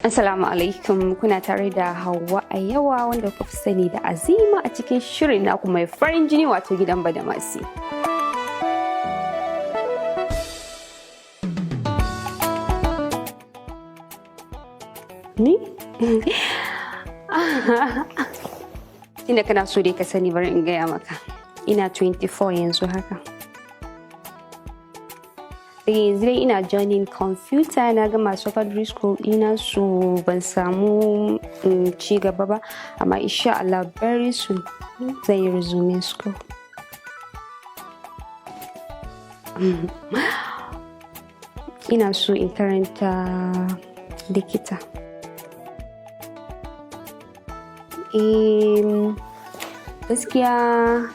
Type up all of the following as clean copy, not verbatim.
Assalamu alaikum, kuna tare da Hauwa a yawa wanda kuka fi sani da Azima a cikin shirin naku mai farin jini, wato Gidan Badamasi. Ni? Inda kana so dai ka sani, bari in gaya maka. Ina 24 yanzu haka. Yanzu dai ina joining computer, na gama secondary school ina su ban samu ci gaba ba, amma insha Allah very soon zan yi resuming school. Ina so in karanta likita. Gaskiya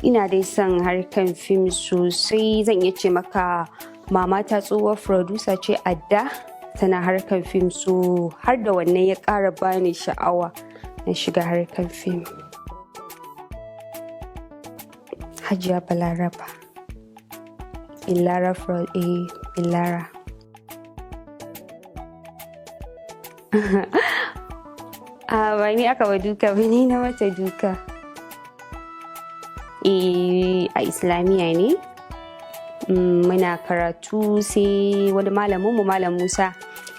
ina dai son harkan fim sosai. Zan iya ce maka mama ta tsohuwar producer ce a da, tana harkan fim, so har da wannan ya ƙara bani sha'awa na shiga harkan fim. Hajiya Balaraba Billara, Billara. A ba ni aka ba duka ba, ni na mata duka. A Islamiyya ne muna karatu, sai wani malamin mu, Malam Musa,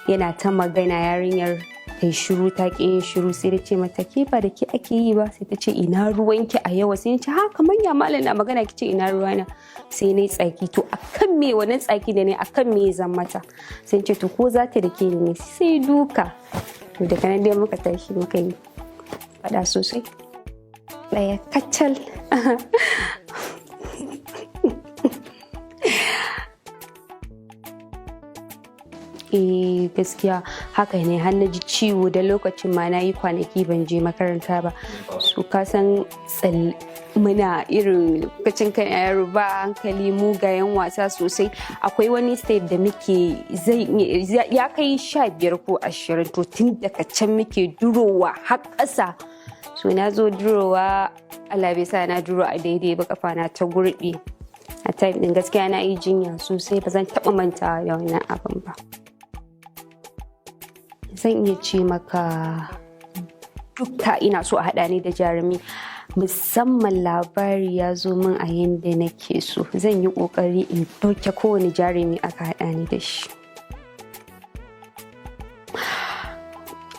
yana ta magana, yarinyar ta shiru ta ƙi yin shiru. Sai da ce mata, "Ke, ba da ke ake yi ba." Sai ta ce, "Ina ruwanki a yawa?" Sai ce, "Ha, kamar ya malam na magana ki ce ina ruwana?" Sai na yi tsaki. To akan me wannan tsaki da ne, akan me zan mata? Sai ce, "To ko za ta da ke ne?" Sai duka. To daga nan dai muka tashi muka yi faɗa sosai, ɗaya kacal. Eh, gaskiya haka ne, har na ji ciwo da lokacin ma na yi kwanaki ban je makaranta ba. Su ka san muna irin lokacin kan yaro ba hankali, mugayen wasa sosai. Akwai wani state da muke zai ya kai 15 ko 20, to tun daga can muke durowa har ƙasa. So na zo durowa, Allah bai sa na duro a daidai ba, kafa na ta gurɗe. A time din gaskiya na yi jinya sosai, ba zan taɓa mantawa da wannan abin ba. Zan iya ce maka dukka ina so a haɗa ni da jarumi, musamman labari ya zo min a yanda nake so, zan yi ƙoƙari in doke kowane jarumi aka haɗa ni da shi.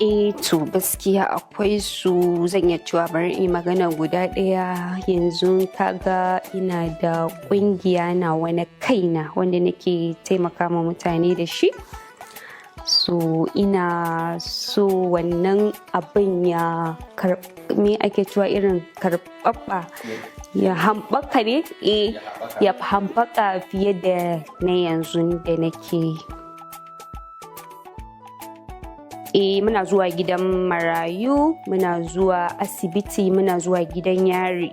Eh, to gaskiya akwai su. Zan iya cewa bari in yi magana guda ɗaya. Yanzu kaga ina da ƙungiya na wani kaina wanda nake taimaka ma mutane da shi. So ina so wannan abin ya me ake cewa, irin karɓaɓɓa, ya hambaka ne, eh, ya hambaka fiye da na yanzu da nake yi. Eh, muna zuwa gidan marayu, muna zuwa asibiti, muna zuwa gidan yari,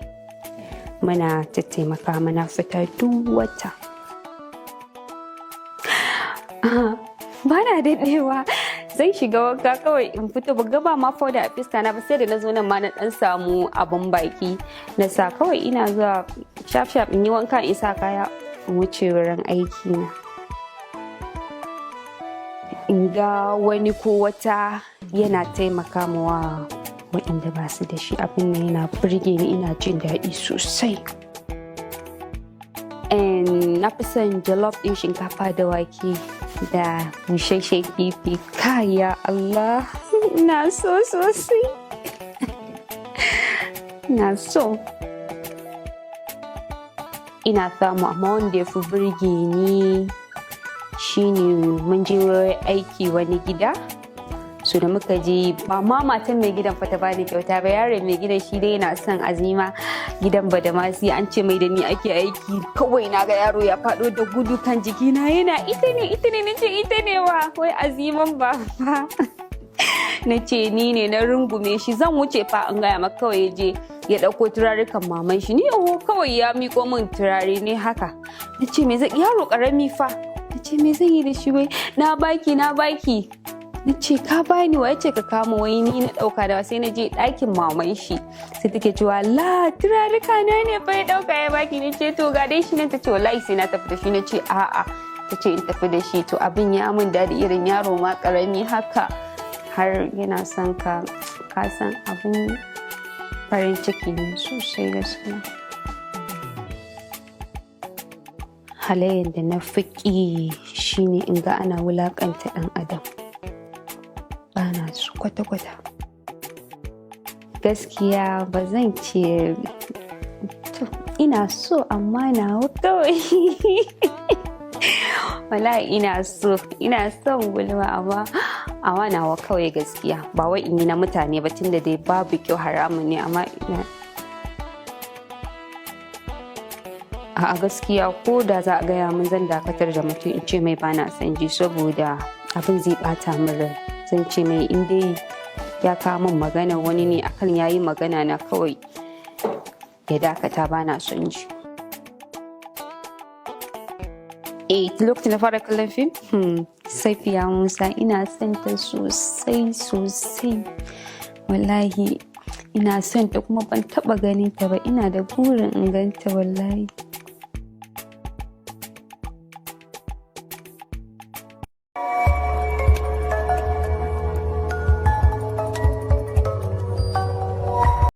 muna tattaimaka, muna fita duk wata. Ba na daɗewa, zan shiga wanka kawai in fito. Ba gaba ma foda a fiska na ba, sai da na zo nan ma na dan samu abun baki na sa. Kawai ina zuwa shaf shaf in yi wanka, in sa kaya, in wuce wurin aiki na. In ga wani ko wata yana taimaka wa waɗanda ba su da shi, abin nan yana burge ni, ina jin daɗi sosai. Na fi son jollof ɗin shinkafa da wake da busasshen kifi. Kaya Allah, ina so sosai, ina so. Ina samu, amma wanda ya fi burge ni shine mun je aiki wani gida. So da muka je, ba ma matan mai gidan fa ta bani kyauta ba, yaron mai gidan. Shi dai yana son Azima Gidan Badamasi, an ce mai da ni ake aiki. Kawai na ga yaro ya faɗo da gudu kan jikina, yana, "Ita ne, ita ne." Nace, "Ita ne wa? Wai Aziman ba fa?" Na ce, "Ni ne." Na rungume shi zan wuce fa, an gaya maka, kawai ya je ya ɗauko turarukan maman shi. Ni oho, kawai ya miko min turare ne haka. Na ce, "Me zai?" Yaro karami fa. Na ce, "Me zan yi da shi?" "Wai na baki, na baki." Na ce, "Ka bani? Wa ce ka kama?" Wai ni na ɗauka da. Sai na je ɗakin maman shi, sai take cewa, "La, turaruka na ne fa ya ɗauka ya baki." Na ce, "To ga dai shi nan." Ta ce, "Wallahi sai na tafi da shi." Na ce, "A'a." Ta ce in tafi da shi. To, abin ya min daɗi, irin yaro ma ƙarami haka har yana son ka, ka san abin farin ciki ne sosai gaskiya. Halayyar da na fi ƙi shine in ga ana wulaƙanta ɗan adam. Bana so kwata-kwata. Gaskiya ba zan ce to ina so, amma nawa kawai. Wallahi ina so, ina son gulma, amma nawa kawai gaskiya. Ba wai in yi na mutane ba, tunda dai babu kyau, haramun ne, amma ina. A'a, gaskiya ko da za a gaya min, zan dakatar da mutum, in ce mai bana son ji, saboda abin zai bata min rai. Zan ce mai in dai ya kawo min magana wani ne akan yayi magana na, kawai ya dakata, bana son ji. Eh, lokacin na fara kallon fim, Safiya Musa, ina son ta sosai sosai. Wallahi ina son ta, kuma ban taba ganin ta ba. Ina da burin in ganta wallahi.